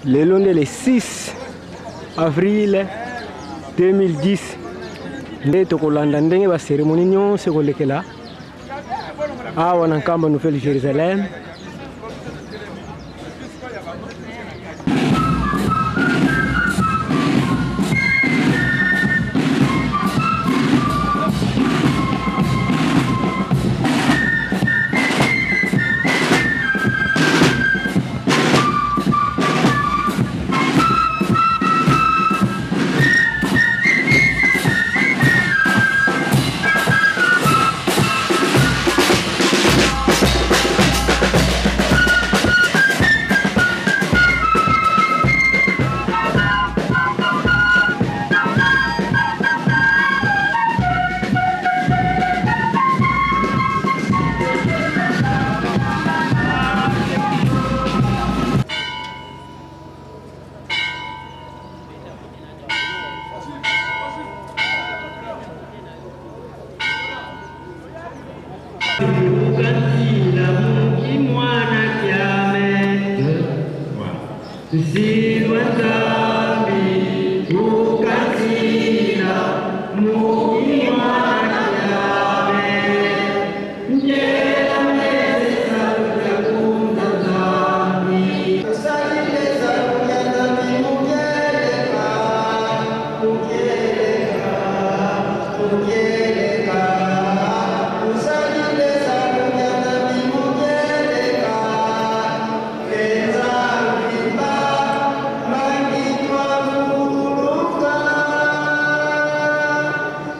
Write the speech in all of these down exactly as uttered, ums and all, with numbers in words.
Lelo nde le six avril deux mille dix. Nde tokolanda ndenge ba cérémonie nyonso ekolekela awa na nkamba Nouvelle Jérusalem. Ukatila mu kimwana kiame. Nsilwa Nzambi, ukatila mu kimwana kiame.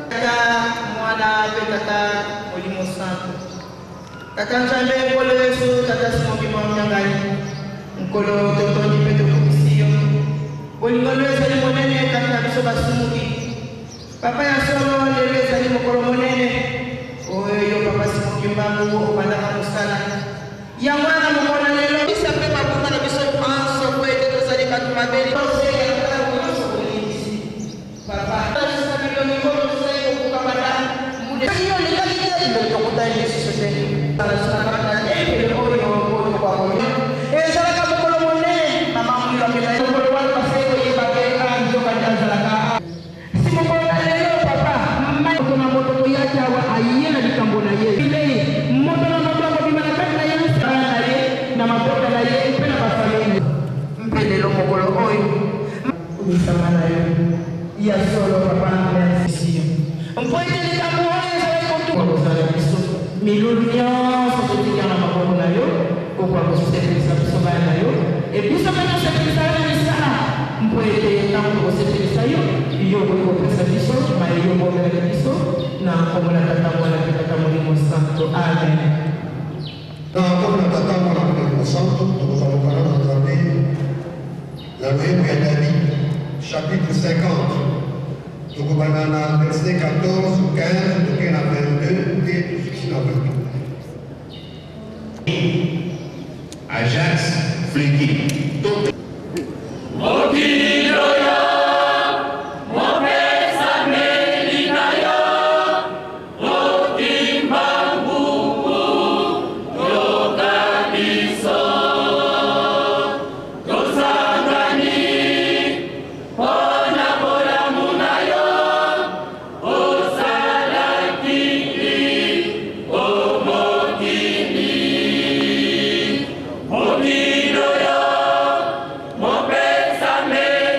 Tata, Mwana, mpe Tata Molimo Santu. Tata Nzambe, Nkolo Yesu, Tata Simon Kimbangu Kiangani, Nkolo, totondi mpe tokumisi yo. Bolingo no ezali monene kati na biso basumuki. Papa ya solo, lelo ezali mokolo monene oyo yo, Papa Simon Kimbangu, obandaka mosala. Yango wana mokolo na lelo, bisa mpe mabunga na biso banso, mpo ete tozali bato mabe. Papa, sisa milongi oyo tosali kokuka banda mbula. Soki yo olingaki te, mpe tokutani lisusu te. Sala sala kaka na tempelo oyo, oyo tokoka koya. Ezalaka mokolo monene na mambu ya kena. Mokolo wana basali koyeba te, ah, nzokande azalaka. Si mokolo na lelo, Papa, mai moto na moto koyaki awa, aye na likambo na ye. Bilei, moto na moto akobima na kati na ye, nsala na ye, na mabota na ye, mpe na bafamili. Mpe lelo mokolo oyo, Kumisama na yo. Ya solo, Papa, merci. Mpo ete likambo oyo ezali kotuka kozala biso. Milulu nyonso totika na maboko na yo, kokoka kosepelisa biso bana na yo. E biso mpe tosepelisa yo na misala. Mpo ete ntango tokosepelisa yo, yo okoki kopesa biso mai yo obombelaki biso, na nkombo na Tata, Mwana mpe Tata Molimo Santu. Amen. Na nkombo na Tata, Mwana mpe Molimo Santu, tokozwa mokanda na Nzambe. Na loyembo ya David, chapitre cinquante, tokobanda na verset quatorze, quinze, toke na vingt-deux, mpe jusqu'à vingt-trois. Ajax Flecky. Mokili oyo, mopesameli na yo, o Kimbangu, yoka biso. Tosangani mpo na bolamu na yo, osalaki o mokili. Mokili oyo, mopesameli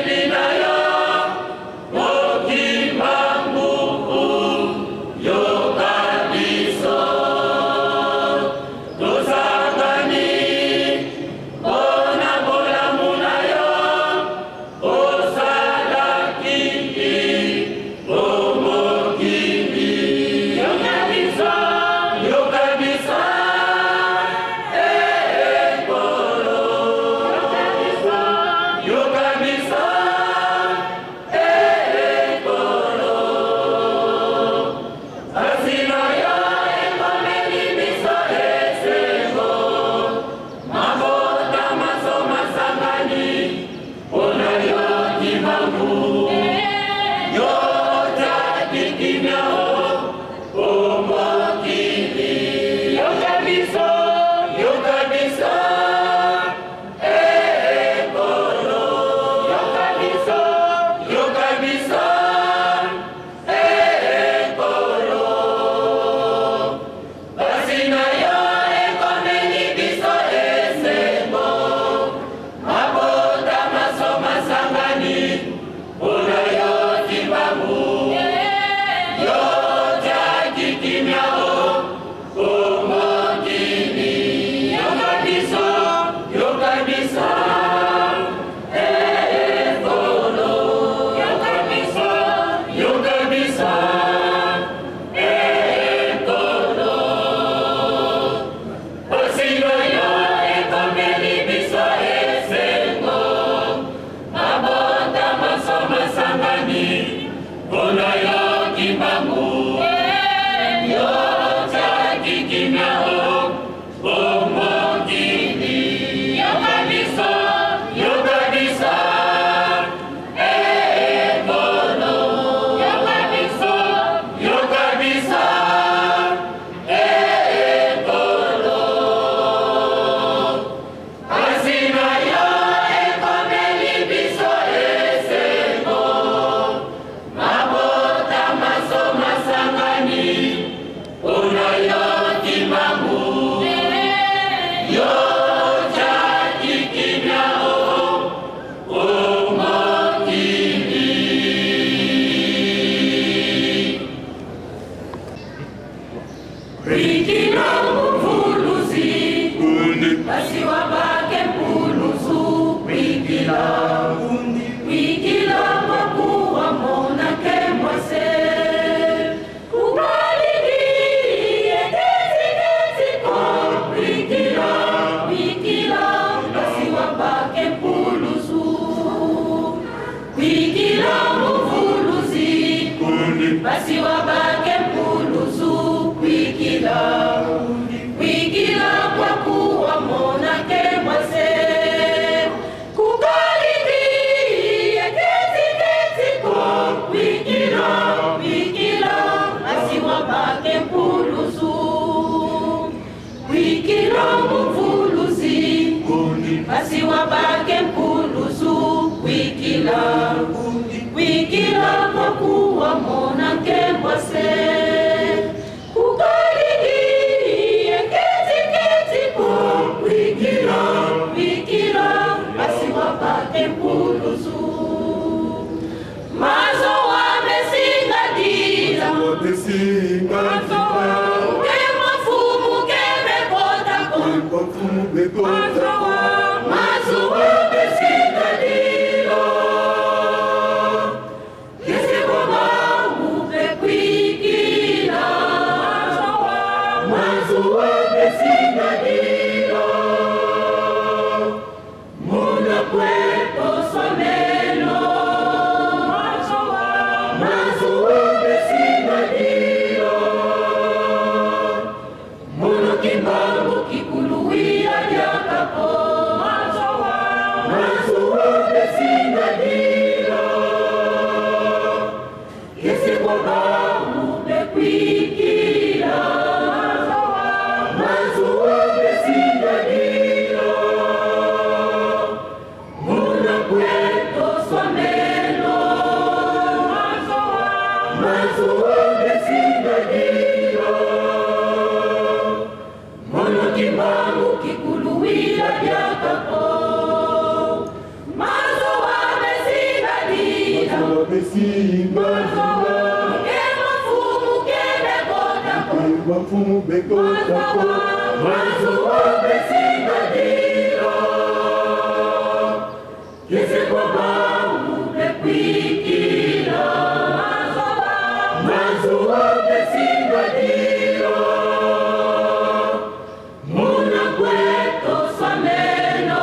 Yo kimbangu, yo kia kimia, oh, oh, oh, kini. Yoka biso, yoka biso, eh, eh, kono. Yoka biso, yoka biso, eh, eh, kono. Mpasi na yo ekomeli biso esengo, mabota manso masangani, mpo na yo kimbangu, yo kia kimia, oh, oh, Kongo kini. Kwikila mvuluzi, kundi. Mpasi wabaka e mpuluzu, kwikila. Kundi. Kwikila kwa kuwa mona nkembo se. Kukalidi ye keti keti ko, kwikila, kwikila. Mpasi wabaka e mpuluzu. Kwikila mvuluzi, kundi. Mpasi wabaka e mpuluzu, kwikila. Kwikila kwa kuwa mona nkembo se. Kukalidi ye keti keti ko, kwikila, kwikila. Mpasi wabaka e mpuluzu. Kwikila mvuluzi, kundi. Mpasi wabaka e mpuluzu, kwikila. Kundi. Kwikila kwa kuwa mona nkembo se. Kukalidi ye keti keti ko, kwikila, kwikila. Mpasi wabaka e mpuluzu. Mazowa mesinga dila. Mazowa mesinga dila. Nkembo mfumu ke bekota ko. Nkembo mfumu bekota ko. Mazowa, mazowa mesinga dila. Kiese kwa bawu bekwikila. Mazowa, mazowa mesinga dila. Muna kweto swameno. Mazowa, mazowa mesinga dila. Mono kimbangu kikuluwila diaka ko. Mazowa, mazowa mesinga dila. Kiese kwa bawu bekwikila. Mazowa mesinga dila. Muna kweto swameno. Mazowa, mazowa mesinga dila. Mono kimbangu kikuluwila diaka ko. Mazowa mesinga dila. Mazowa mesinga dila. Nkembo mfumu ke bekota ko. Nkembo mfumu bekota ko. Mazowa, mazowa mesinga dila. Kiese kwa bawu bekwikila. Mazowa, mazowa mesinga dila. Muna kweto swameno.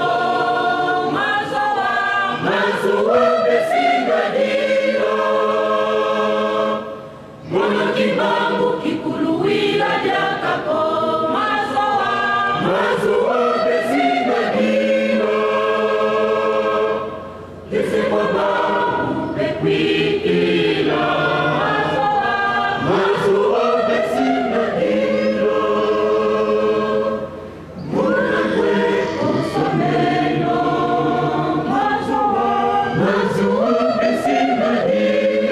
Mazowa, mazowa mesinga dila. Mono kimbangu kikuluwila diaka ko. Mazowa, mazowa mesinga dila. Kiese kwa bawu bekwikila. Mazowa, mazowa mesinga dila. Muna kweto swameno. Mazowa, mazowa mesinga dila.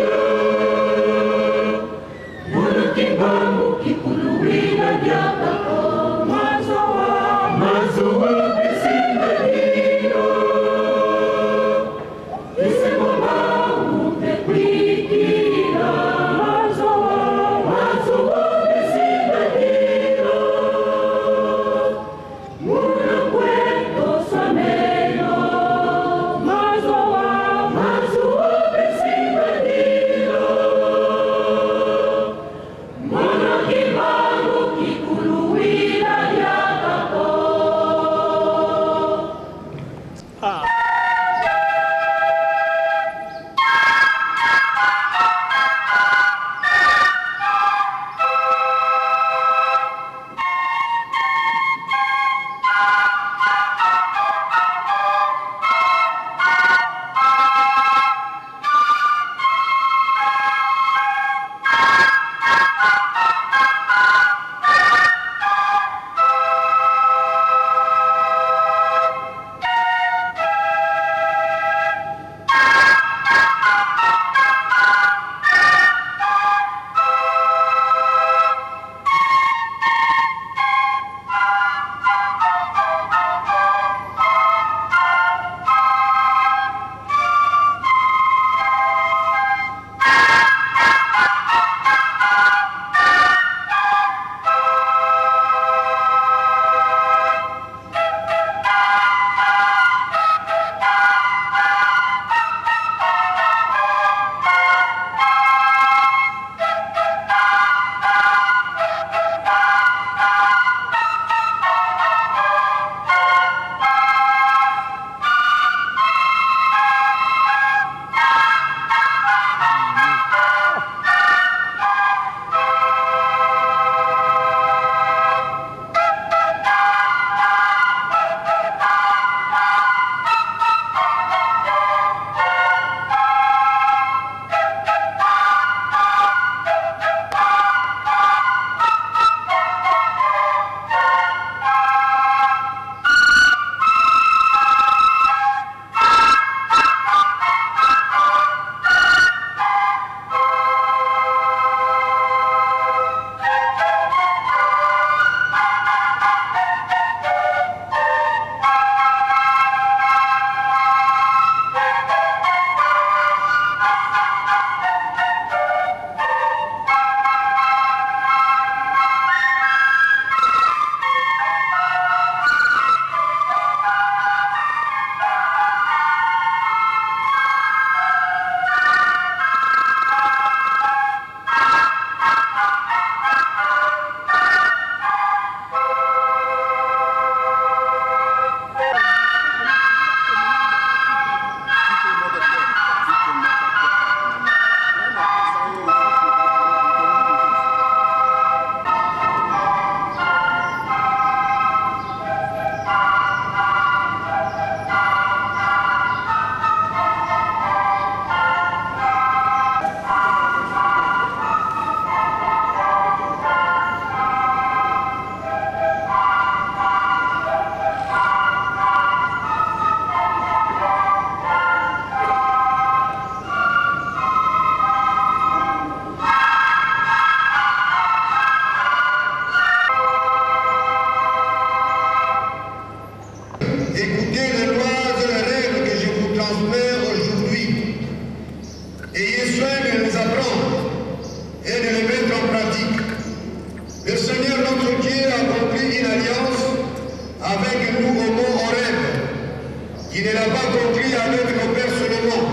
qui ne l'a pas conclu avec nos pères seulement,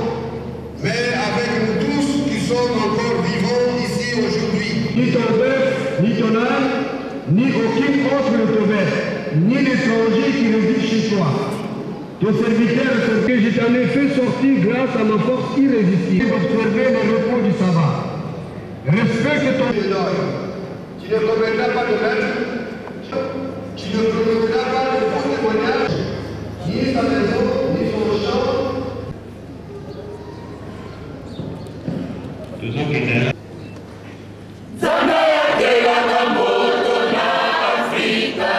mais avec nous tous qui sommes encore vivants ici aujourd'hui. Ni ton père, ni ton âne, ni aucun autre de ton père, ni l'étranger qui réside chez toi. Ton serviteur, ce que je t'en ai fait sortir grâce à ma force irrésistible, d'observer le repos du sabbat. Respecte ton... Tu ne commettras pas de meurtre, tu ne commettras pas de faux témoignage, ni sa maison, ni son champ. Nzambe yakelaka moto na Afrika.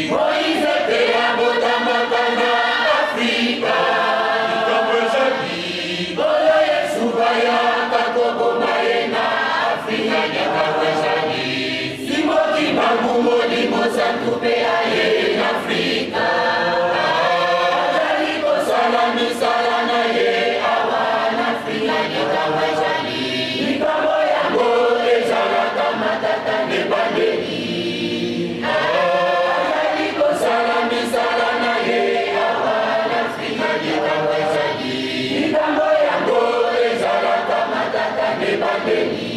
Moïse mpe abotamaka na Afrika. Nkolo Yesu bayaka koboma ye na Afrika, likambo ezali. Simon Kimbangu, Molimo Santu mpe aye na Afrika. Azali kosala misala na ye awa na Afrika, likambo ezali. Likambo yango ezalaka matata na ebandeli. Azali kosala misala na ye awa na Afrika, likambo ezali. Likambo yango ezalaka matata na ebandeli.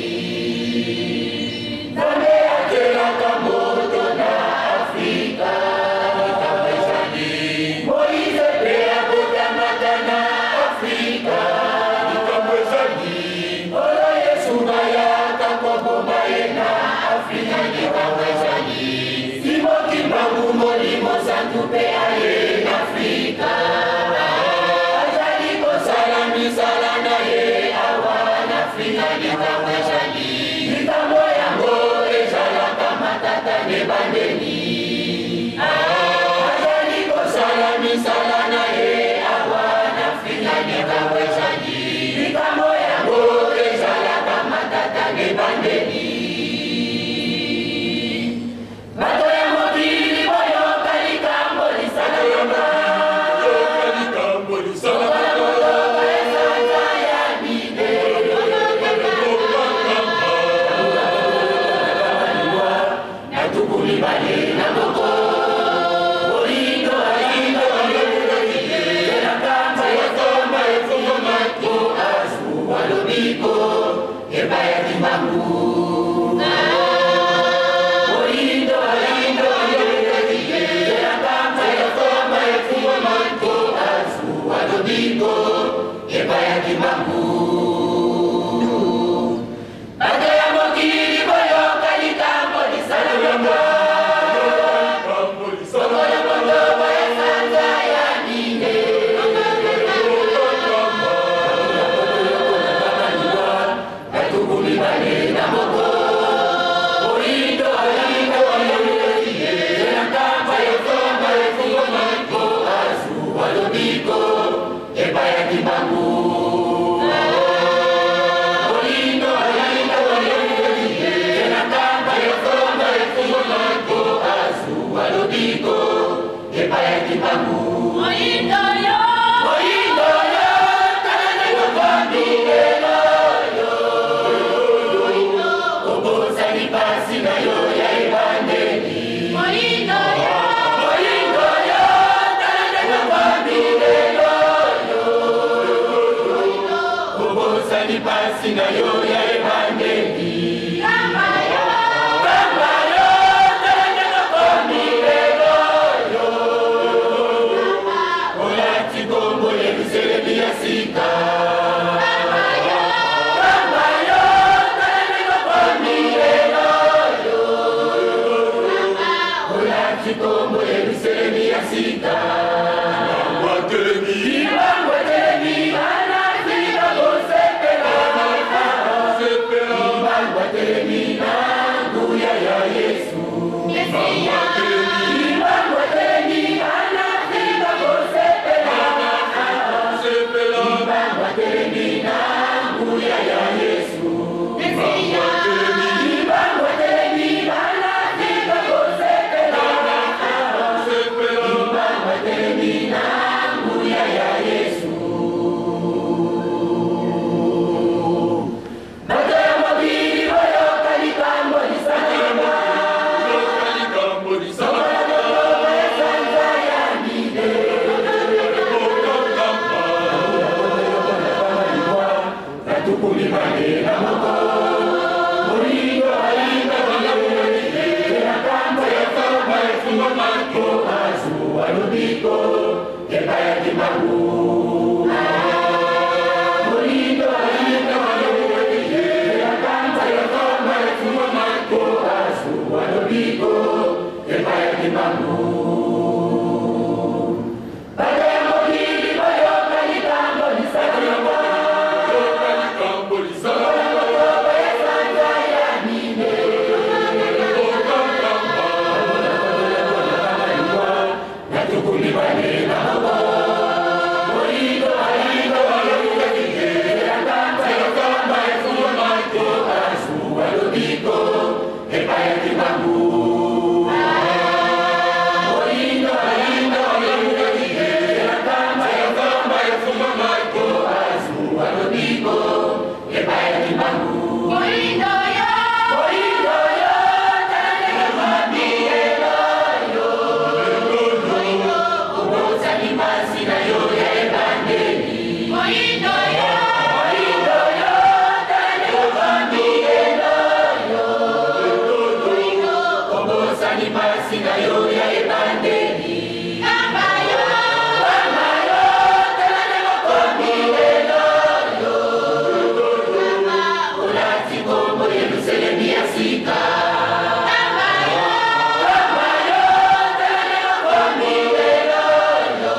Nzambe akelaka moto na Afrika, likambo ezali. Moïse mpe abotamaka na Afrika, likambo ezali. Nkolo Yesu bayaka koboma ye na Afrika, likambo ezali. Simon Kimbangu, Molimo Santu mpe aye na Afrika. Azali kosala misala na ye awa na Afrika, likambo ezali. Likambo yango ezalaka matata na ebandeli. Azali kosala misala na ye awa na Afrika, likambo ezali. Likambo yango ezalaka matata na ebandeli. Bato ya mokili, boyoka likambo lisalamaka. Boyoka likambo lisalamaka. Lokola moto ya sanza ya mine. Na tuku mibale na moko, Olindo, Olindo, Olindo, na kamba ya somba efungwama, mpo azwa lobiko epai ya Kimbangu. Olindo, Olindo, Olindo, na kamba ya somba efungwama, mpo azwa lobiko epai ya Kimbangu. Bato ya mokili, boyoka likambo lisalamaka. Lokola moto ya sanza ya mine. Na tuku mibale na moko, Olindo, Olindo, Olindo, na kamba ya somba efungwama, mpo azwa lobiko epai ya Kimbangu. Olindo, Olindo, Olindo, na kamba ya somba efungwama, mpo azwa lobiko epai ya Kimbangu. Moyindo yo. Moyindo yo, tala ndenge okomi lelo yo. Obosani mpasi na yo ya ebandeli. Moyindo yo. Moyindo yo, tala ndenge okomi lelo yo. Obosani mpasi na yo ya ebandeli. Kamba yo. Kamba yo, tala ndenge okomi lelo yo. Olati nkombo Yerusalemi ya sika. Kamba yo. Kamba yo, tala ndenge okomi lelo yo. Olati nkombo Yerusalemi ya sika. Kimbangu atelemi. Kimbangu atelemi, bana Afrika bosepela. Bana Afrika bosepela. Kimbangu atelemi na nguya ya Yesu. Kimbangu atelemi. Kimbangu atelemi, bana Afrika bosepela. Bana Afrika bosepela. Kimbangu Mpasi na yo ya ebandeli. Moindo yo, moindo yo, tala ndenge okomi lelo yo. Kobosani mpasi na yo ya ebandeli. Kamba yo, kamba yo, tala ndenge okomi lelo yo. Kamba, olati nkombo ya luselemi ya sika. Kamba yo, kamba yo, tala ndenge okomi lelo yo.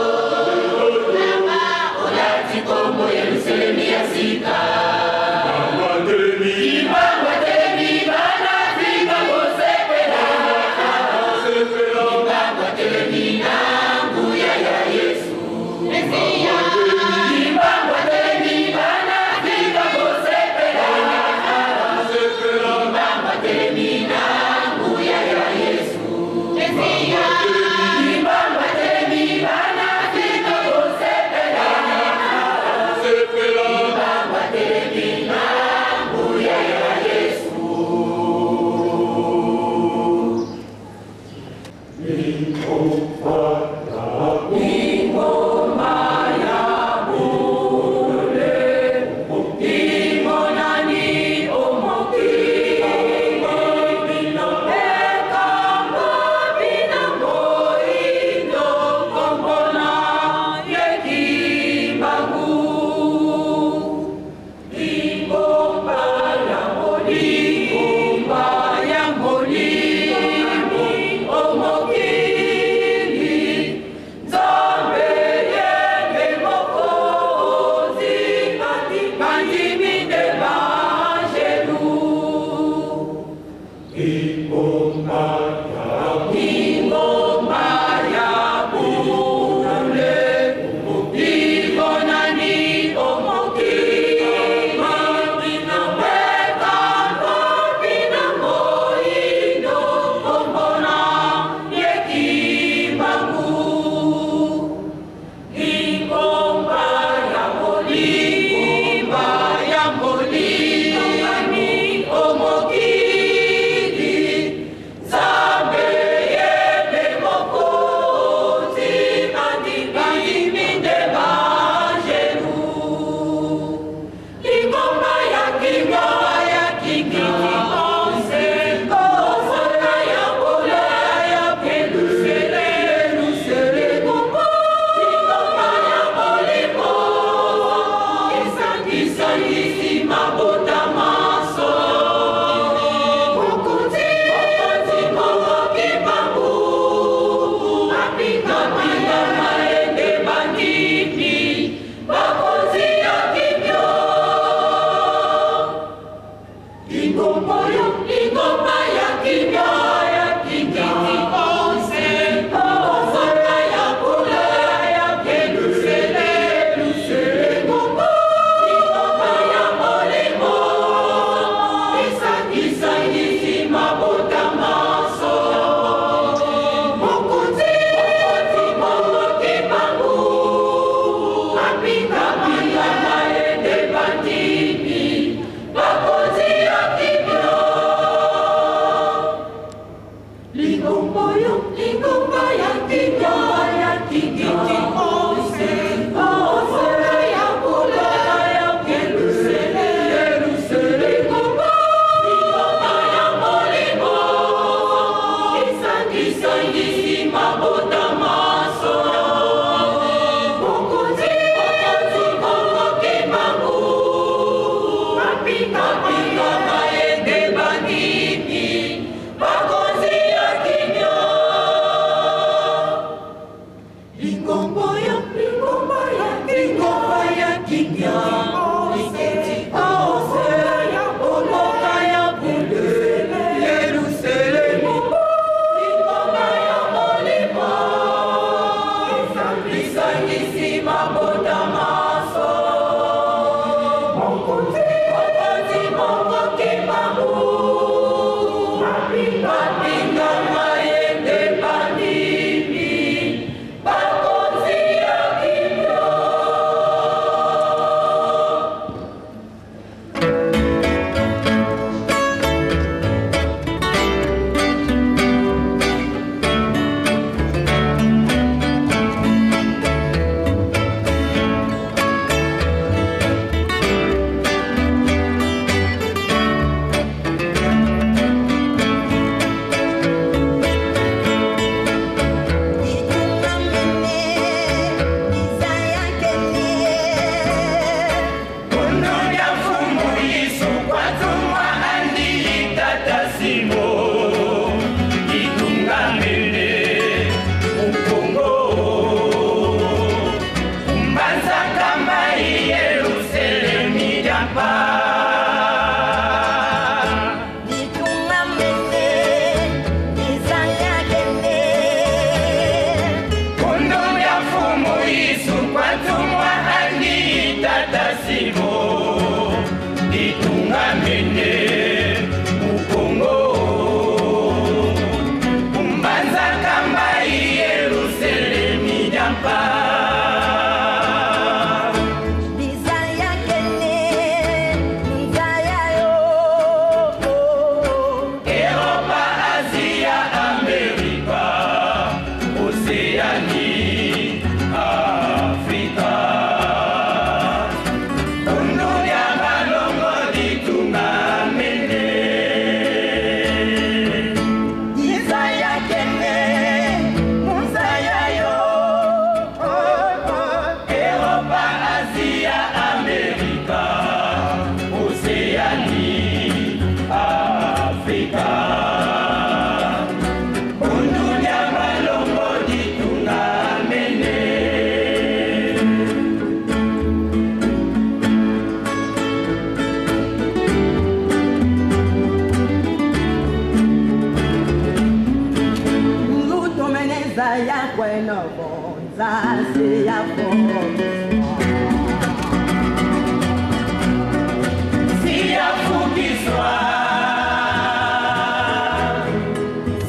Si yafukiswa,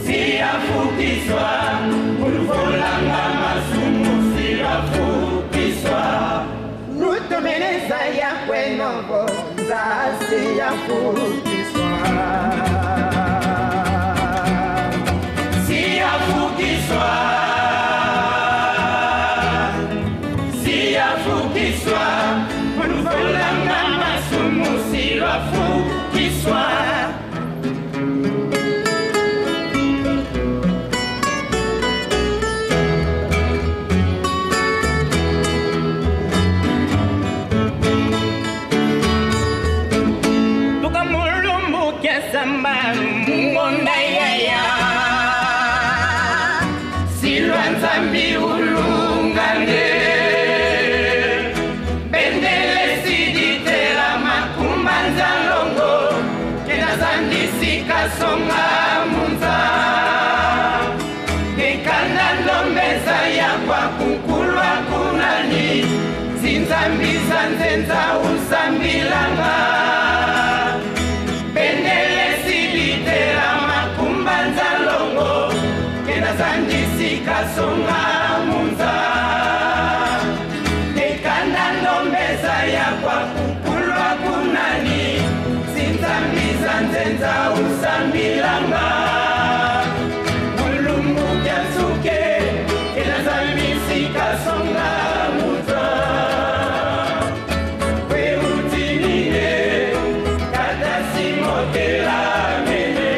si yafukiswa, kulvolanga masumu si yafukiswa. Lutomene nza ya kweno vo nza si yafukiswa. Si yafukiswa, si yafukiswa, kulvolanga masumu si lwafukiswa. Tuka mu lumbu kia samba, mu ngonda yaya, si lwa Nzambi ulungane. Bendele si ditela makumbanza longo, kena zandisi kasonga mu nza. Ke kanda ndombe za ya kwa kunkulwa kunani, zinzambi za nzenza usambilanga. Bendele si ditela makumbanza longo, kena zandisi kasonga mu nza. Ke kanda ndombe za ya kwa kunkulwa kunani, zinzambi za nzenza usambilanga. Mu lumbu kia nsuke, kena zandisi kasonga mu nza. Kwe utinine, tata si motelamene.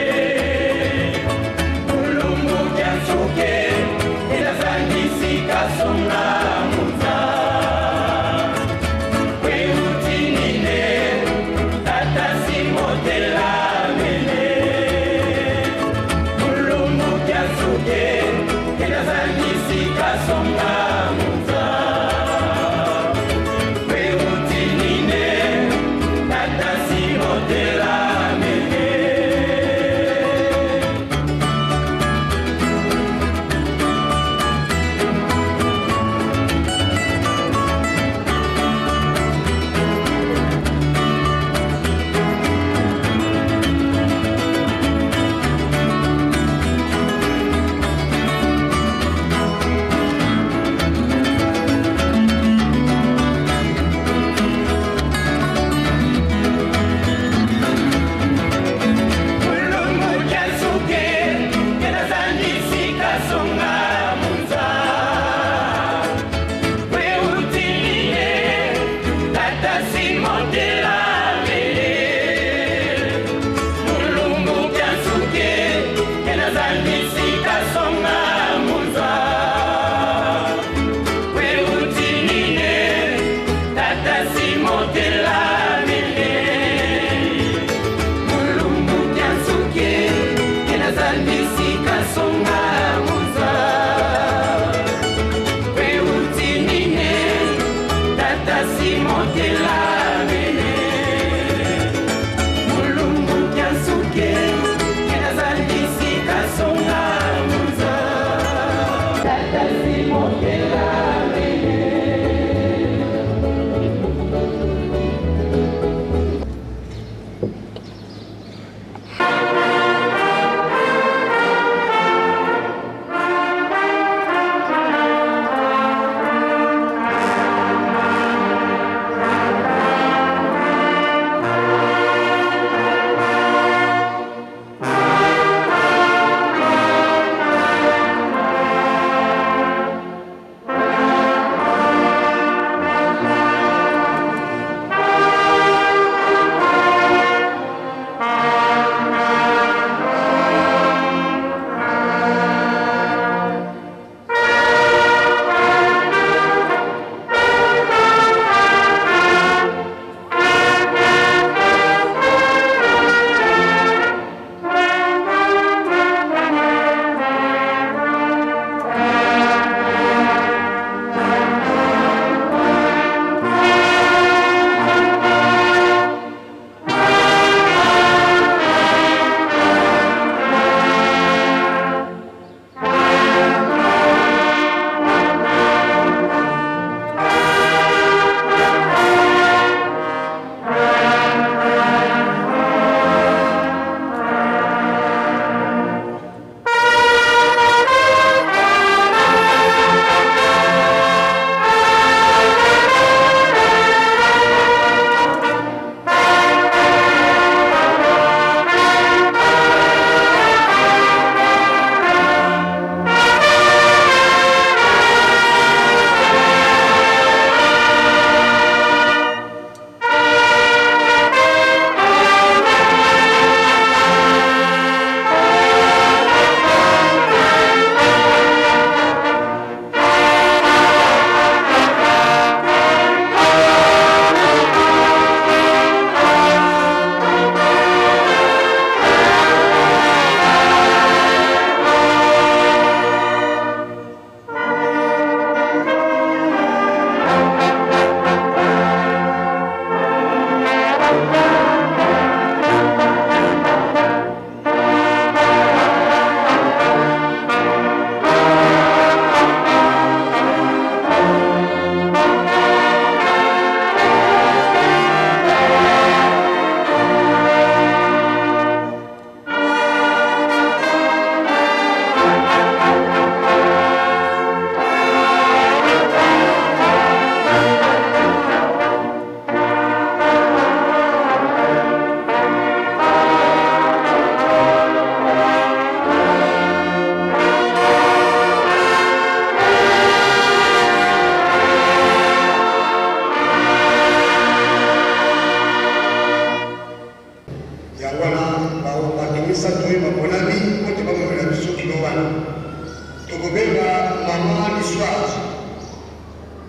Mu lumbu kia nsuke, kena zandisi kasonga mu nza. Kwe utinine, tata si motelamene. Mu lumbu kia nsuke, kena zandisi kasonga mu nza. Kwe utinine, tata si motelamene. Mu lumbu kia nsuke, kena zandisi kasonga mu nza. Kwe utinine, tata si motelamene. Mu lumbu kia nsuke, kena zandisi kasonga mu nza. Kwe utinine, tata si motelamene. Mu lumbu kia nsuke, kena zandisi kasonga mu nza. Kwe utinine, tata si motelamene. Mu lumbu kia nsuke, kena zandisi kasonga mu nza. Tata si motelamene.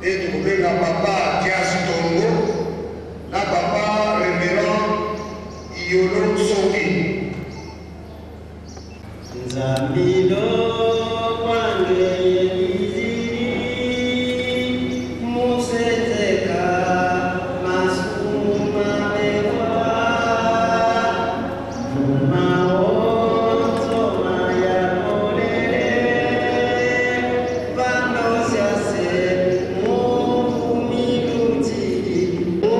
Beto kubenga Papa Dias Tongo na Papa Révérend Yolo Nsoki. Nzambi lo kwangeye kizidi, mu senzeka masumu mamewa. Mu mawonso maya kolele, vanda osiase mu ngumi lutidi, mu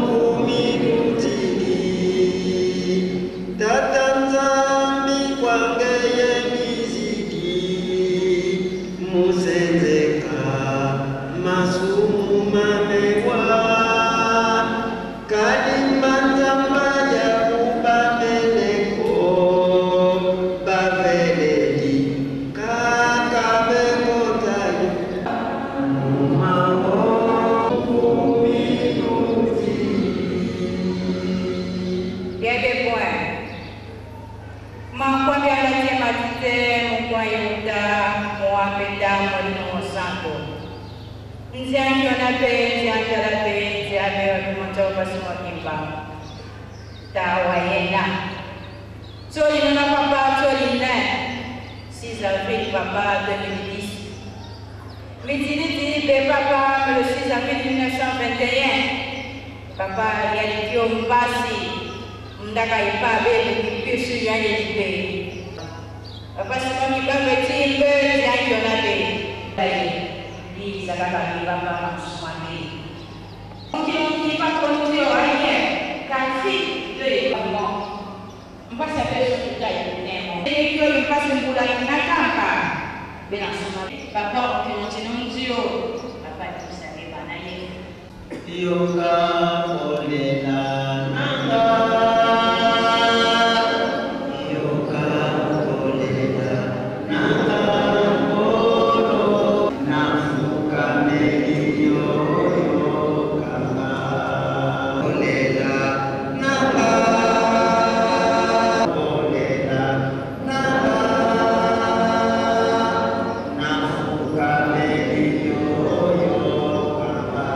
ngumi lutidi. Tata Nzambi kwangeye kizidi, mu senzeka masumu mamewa. Kadi manzamba ya kuba mene ko, baveledi kaka be kota yo. Mu mawonso kumi luti. Bebe point. Mankwa mianga tie matite, mukwa yuta, mwa peta, mwa lino santo. Nzia nkiona pe, nzia ntala pe, nzia be wa lumonza wa Papa Simon Kimbangu. Ta wa yena. Tsoline na papa, tsoline. Six avril, papa, deux mille dix. Mitini ti be papa, mais le six avril mille neuf cent vingt et un, papa yadi kio mpasi, mundaka ipa be mu kipisu yandi libe. Papa Simon Kimbangu ti mbe yandi ona be. Taye, ni zakaka ni papa mansuma be. Onki onki pa konti o aye, kasi, de, papa. Mpasi ya beso tuta ya kunemo. Ene kio mpasi mbula inakamba. Bena suma. Papa okino tino nzio. Papa tusa ke bana ye. Yoka kolela nanga. Yoka kolela nanga. Kolo. Na fukameli yo, yoka. Kolela nanga. Kolela nanga. Na fukameli yo, yoka.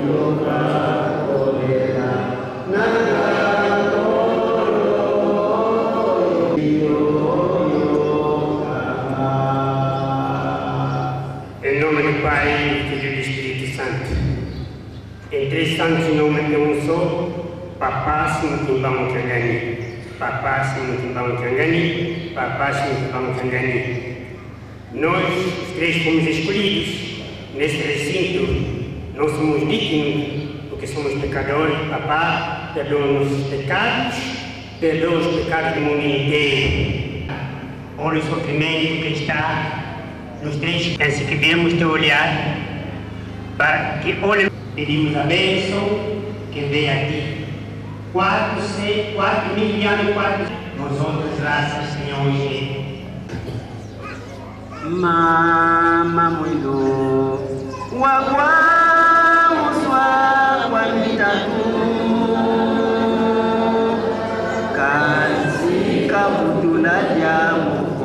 Yoka kolela nanga. Em nome do Pai, do Filho e do Espírito Santo. Em três santos em nome de um só, Papa Simon Kimbangu Kiangani, Papa Simon Kimbangu Kiangani, Papa Simon Kimbangu Kiangani. Nós, os três, fomos escolhidos neste recinto. Não somos dignos, porque somos pecadores. Papá, perdoa os nossos pecados, perdoa os pecados do mundo inteiro. Olha o sofrimento que está nos três, assim que viemos te olhar, para que olhe. Pedimos a bênção que vem a ti. Quatro, cem, quatro mil anos, quatro. Nós outras raças tinham hoje. Mama mwindo wa kwa muswa kwa mitatu, kasi kabutula dia moko.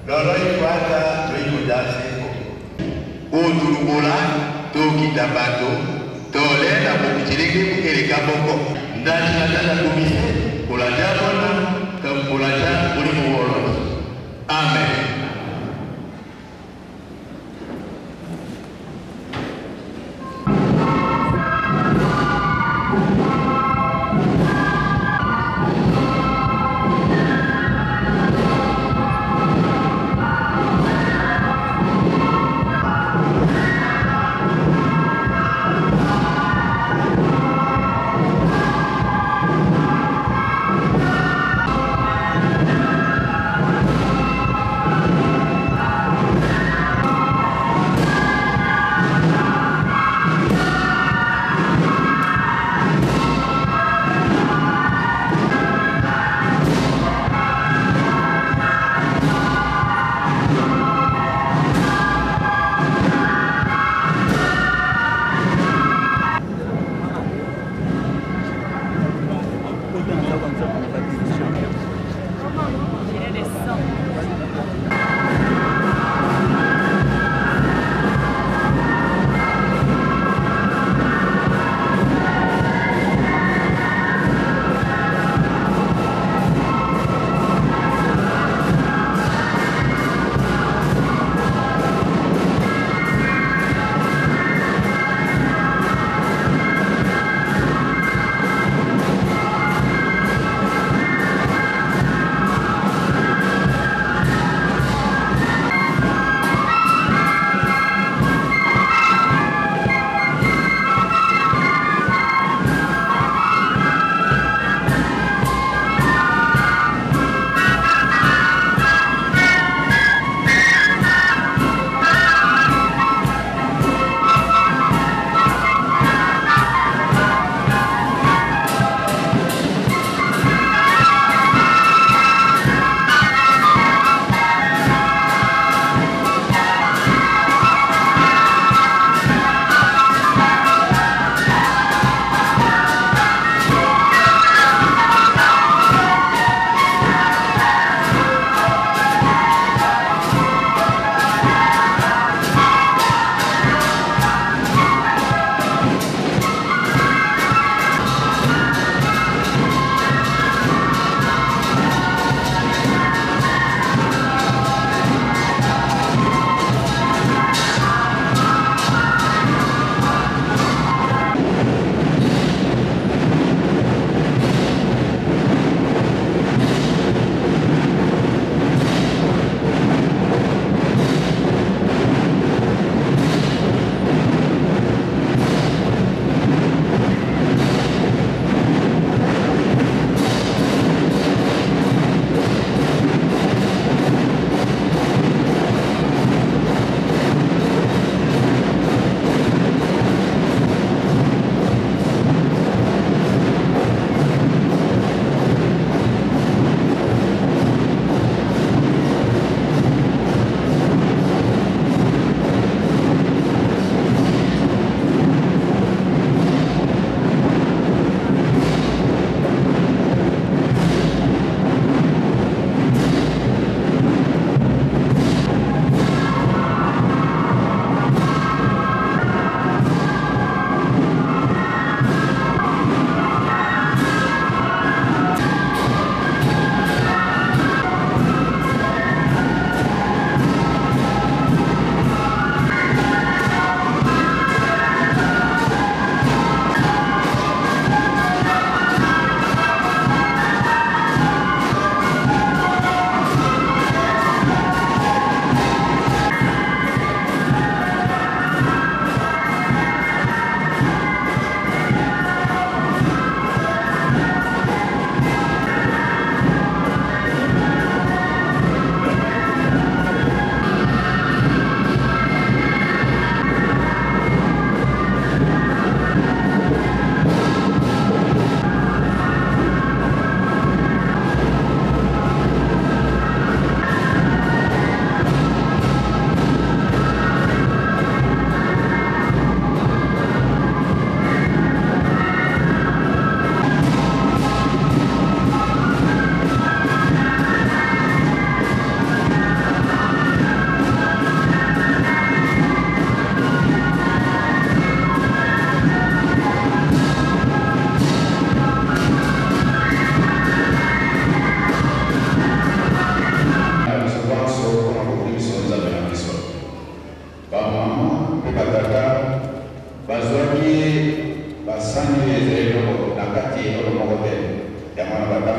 Lolo i vata lwekudase ko. O tulubola, to kita bato, tole na bokuteleke kukeleka boko. Ndati na tata kumise, kolata bona, ka kolata oli mowolo. Amen.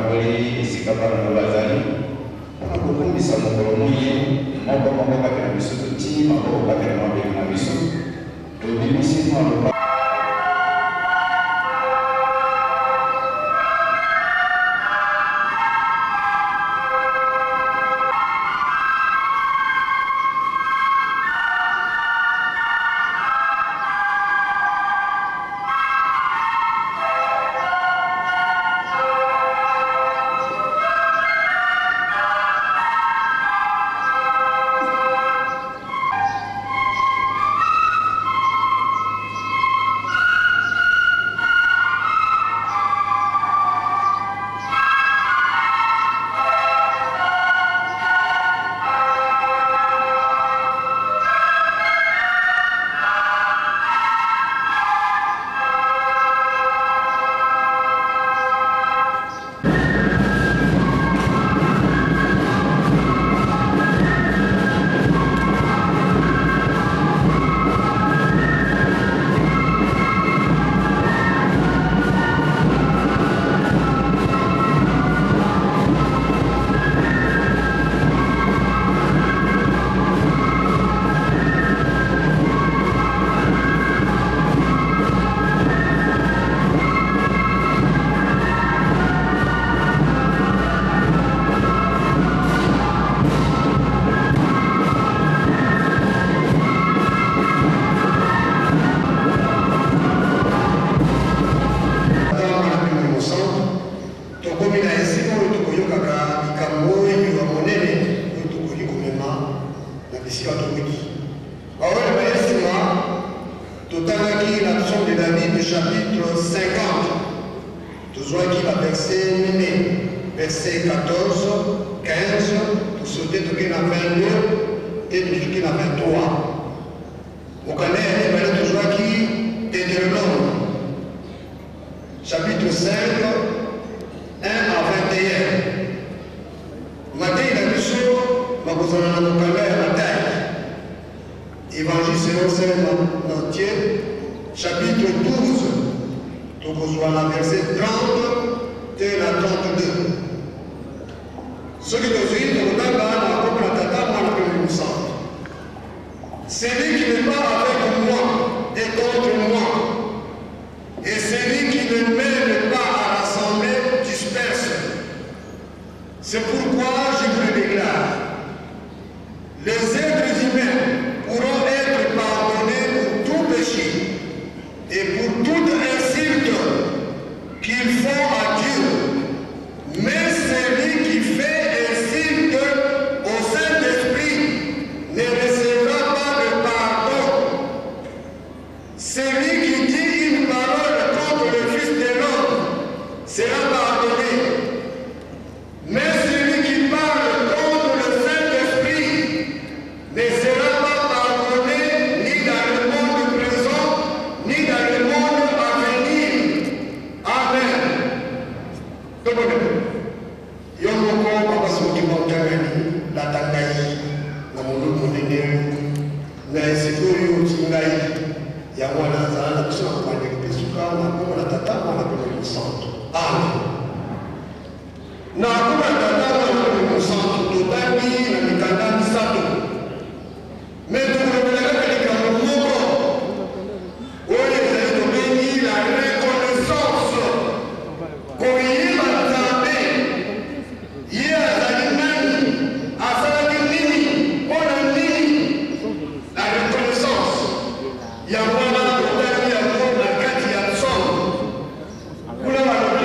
Wali esika bana na bazali, mpo na kokumisa mokolo moye, moko moko kati na biso totii maboko kati na mabele na biso, tobimisi mwa loba. Tata, Mwana mpe Molimo Santu, tokomi na esika oyo tokoyokaka likambo oyo ya monene oyo tokoki komema na bisika tokoti. Baoyo baye nsima, totangaki na Psaume de David, chapitre cinquante. Tozwaki ba verset mine, verset quatorze, quinze, tosote toke na vingt-deux, mpe tosuki na vingt-trois. Mokanda ya mibale tozwaki Deutéronome, chapitre cinq, un à vingt et un. Mateyi na biso makozala na mokanda ya Matayi, Évangile selon Saint Matthieu, chapitre douze, tokozwa na verset trente tee na trente-deux. Soki tozwi, tokotanga na kombo na Tata, Mwana mpe Molimo Santu. Celui qui n'est pas avec moi est contre moi, et celui qui ne m'aime pas à l'assemblée disperse. C'est pourquoi je vous le déclare, les êtres humains pourront être pardonnés pour tout péché et pour toute insulte qu'ils font à Dieu. Mais celui qui fait insulte au Saint-Esprit ne recevra pas de pardon. Celui qui dit une parole contre le Fils de l'homme sera pardonné. Mais celui qui parle contre le Saint-Esprit ne sera pas pardonné ni dans le monde présent, ni dans le monde à venir. Amen. Tokomela. Yo moko, Papa Soki Mauta Ngani, lata ngai na monoko monene, na esika oyo otii ngai. Yango wana, zala na biso na kobanda mpe suka, na kombo na Tata, Mwana mpe Molimo Santu. Amen. Na kombo na Tata, Mwana mpe Molimo Santu, totangi na mikanda misato. Mais tokolobela kaka likambo moko, oyo ezali tobengi la reconnaissance. Koyeba Nzambe, ye azali nani, asalaki nini, mpo na nini? La reconnaissance. Yango wana totangi yango na kati ya Psaume. Kuna balobi: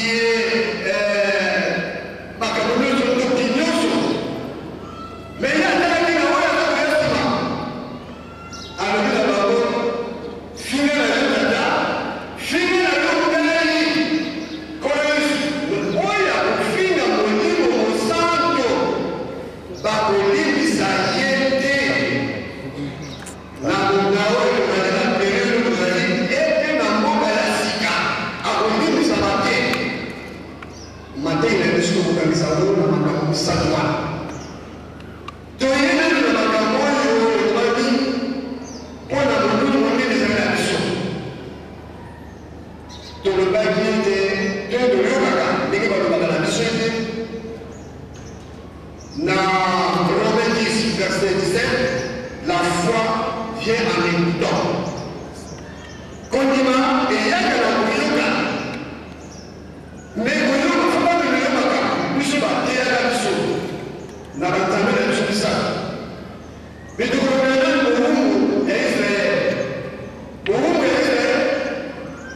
ye, eh, makambo nyonso, ntoki nyonso. Mais ye atalaki na oyo aza koya nsima. Alobi na bango: "Finga na yo tata, finga na yo ngai, Nkolo Yesu, oyo akofinga Molimo Mosantu, bakolimbisa ye te." Na mokolo oyo tozali, na période oyo tozali, ete na mboka ya sika, akolimbisama te. Mateya na biso tokokangisa yango na makambo misato wana. Toyei nanu na makambo oyo elobami mpo na molulu monene ezali na biso. Tolobaki ete, to toyokaka ndenge balobaka na biso ete, na Romains dix, verset dix-sept, la foi vient en écoutant. Kondima eyaka na koyoka. Mais koyoka, faut pas que toyoka makambo, biso bateyaka biso na banzambe na biso misato. Mais tokolobela nanu? Bowumbu ya Israël. Bowumbu ya Israël,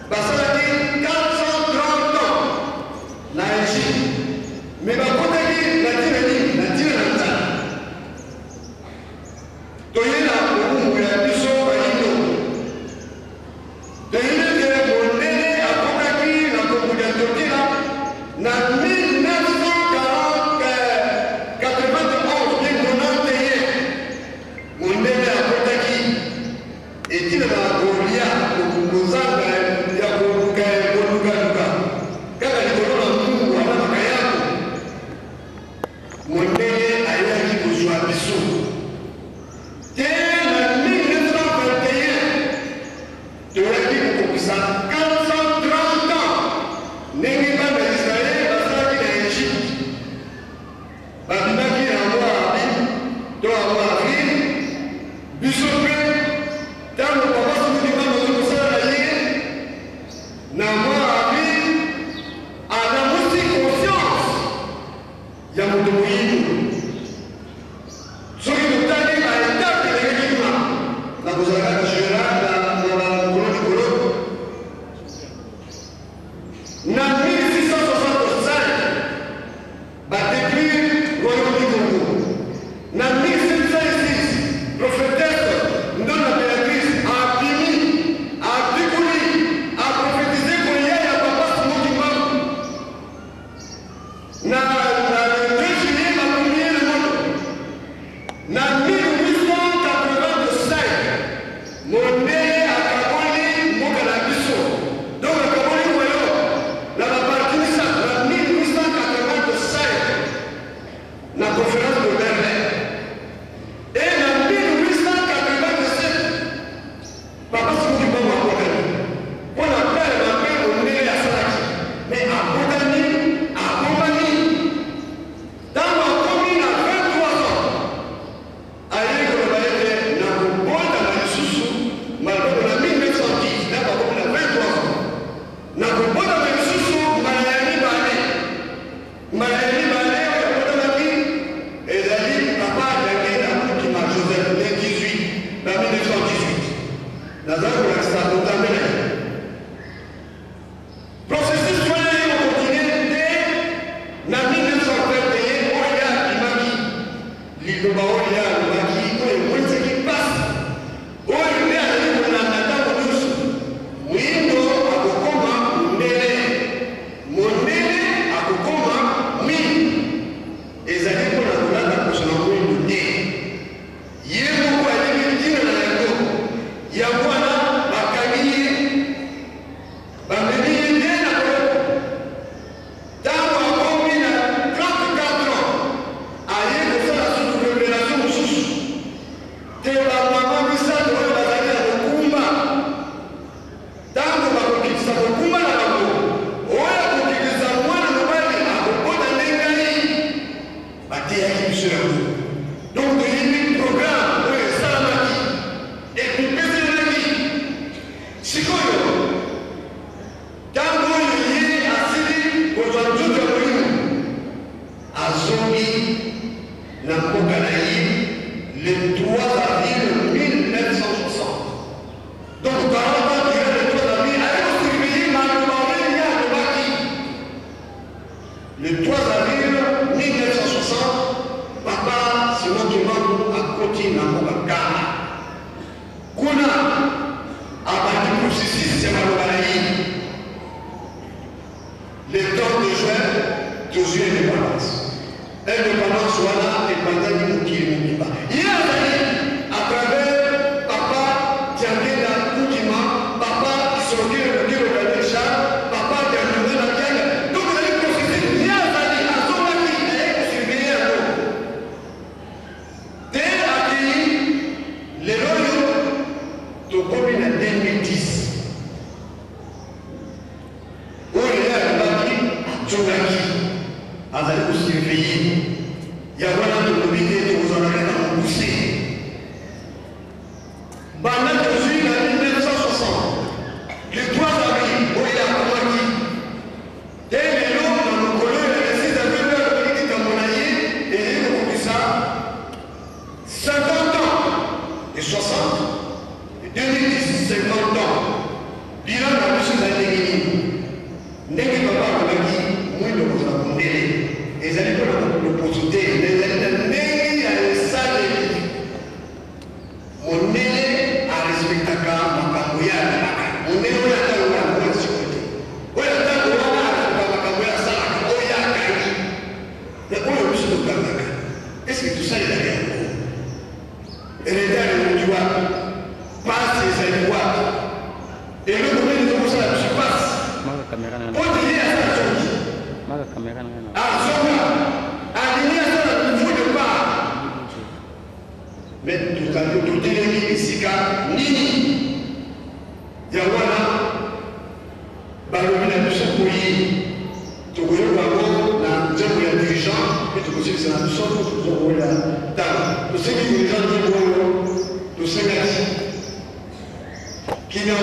basalaki quatre cent trente ans na Egypte. Mais bakotaki na ntina nini? Na ntina na Nzambe. Toyei na bowumbu ya biso bayindo. Toyebi ete mondele akotaki na Kongo dia Ntotila na mille neuf cent quarante, quatre-vingt-onze, mille neuf cent quatre-vingt-onze. Mondele akotaki etina na Goliath, kozanga ya koluka, kolukaluka kaka likolo na mpungu wana, makayabu. Mondele ayaki kozwa biso. Te na mille neuf cent vingt et un, toyaki kokokisa quatre cent trente ans ndenge bana Israël bazalaki na Egypte. Babimaki na mois avril, to na mois avril, biso mpe, ntango Papa Simon Kimbangu azoki kosala na ye, na mois avril, alamusi conscience ya moto moyindo. Soki totali ba étapes eleki kuna, na kozala kaka général na, na, na likolo likolo, Indépendance. Indépendance wana epanzani mokili mobimba. Ye azali à travers papa Diangienda Kudima, papa Isorokele Lukelo Daniel Charles, papa Diangienda Diangienda. Donc ezali processus, ye azali, azongaki, aye kosurveiller yango. Te akei, lelo oyo tokomi na deux mille dix. Oyo ye alobaki, azongaki, azali kosurveiller. Yango wana tolobi te tokozala kaka na mokuse. Banda tozwi na mille neuf cent soixante, le trois avril, oyo akomaki. Te lelo na mokolo ya le six avril, oyo akomaki likambo na ye, eye kokokisa cinquante ans, de soixante, deux mille dix, cinquante ans. Bilan na biso eza ndenge nini? Ndenge papa alobaki, mwindo kozala mondele. Ezali mpo na loposo te, mais ezali na ndenge ya esaleli. Mondele arespectaka makambo ya alobaka. Mondele oyo ya ntango wana, oyo ya sikoyo te. Oyo ya ntango wana arespectaka makambo ya asalaka, oyo ya akangi. Mais oyo biso tokangaka, est-ce que tosalelaka yango? Retard euti wapi? Pasi ezali wapi? Eloko nini ezokosala biso pasi? Maka kamera na Mpo te ye asala soki. Maka kamera na. Azonga. Alingi asala nouveau départ. Mais tozali, totelemi esika nini? Yango wana balobi na biso boye, tokoyoka yango na nzembo ya dirigeant, mpe tokosilisa na biso, mpo toza koya ntango. Tosengi dirigeant nzembo oyo tosengaki. Kina